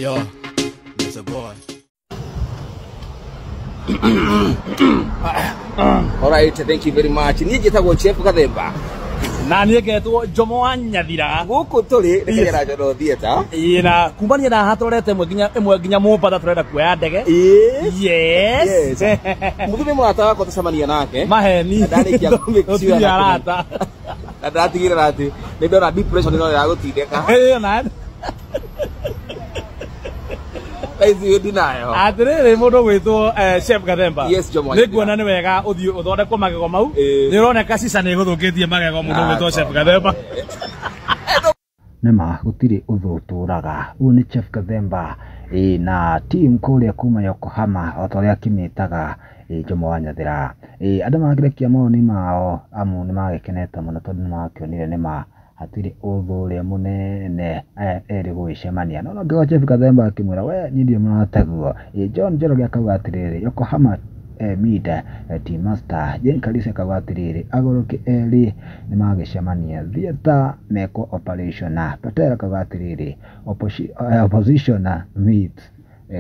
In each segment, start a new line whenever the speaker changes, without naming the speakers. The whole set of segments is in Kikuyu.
Yo, it's a boy.
All right, thank you very much. Niĩ njĩtagwo Chef Gathemba.
Na niĩ ngetwo Njomo wa Nyathira.
Gũkũ tũrĩ nĩ Kenya National Theatre.
Ĩĩ, na kumania na haha tũrorete ĩmwe nginya Mombatha tũrenda kuoya ndege.
Ĩĩ.
Yes.
Yes. Mũthuri mũrata wakwa tũcemania nake.
Maheni.
Na ndarĩkia kũ-make sure
Tũtirĩ arata.
Na ndatigĩrĩra atĩ nĩ ndona depression ĩno ĩragũtindĩka.
Ĩĩ, na
Thaa ici ndinayo.
Atĩrĩrĩ, mũndũ gwĩtwo Chef Gathemba.
Yes, Jomo wa
nĩ
Nyathira.
nguona nĩ wega ũthiĩ ũthondekwo magego mau.
Ĩĩ.
Nĩ ũroneka cica nĩ ĩgũthũkĩtie magego mũndũ gwĩtwo Chef Gathemba.
Nĩma gũtirĩ ũthũ ũtũraga. Ũyũ nĩ Chef Gathemba, ĩĩ, na team kũrĩa kuma Yokohama o ta ũrĩa akĩmĩtaga, ĩĩ, Jomo wa Nyathira. Ĩĩ, andũ makĩrekia mawoni mao amu nĩ magĩkenete mũno tondũ nĩ makĩonire nĩma hatirĩ ũthũ ũrĩa mũnene aya erĩ gũgĩcemania. No nongĩgwa Chef Gathemba akĩmwĩra we niĩ ndirĩ mũrataguo. Ĩĩ, John Njoroge akauga atĩrĩrĩ, Yokohama mid team master. Jane Kalisa akauga atĩrĩrĩ, agũrũki erĩ nĩ magĩcemania theatre mekwo operation. Patel akauga atĩrĩrĩ, opposition meets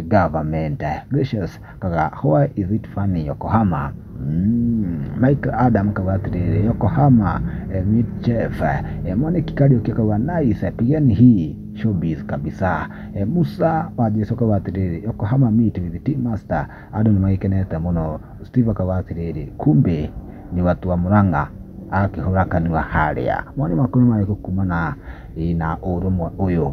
government. Gracious akauga why is it funny Yokohama? Michael Adam akauga atĩrĩrĩ, Yokohama meet Chef. Mwaniki Kariuki akauga nice, pigeni hii showbiz kabisa. Musa wa Jesu akauga atĩrĩrĩ, Yokohama meet with team master. Andũ nĩ magĩkenete mũno. Steve akauga atĩrĩrĩ, kumbe ni watu wa Murang'a, akĩhũra kanua harĩa. Mawoni maku nĩ marĩkũ kumana na ũrũmwe ũyũ?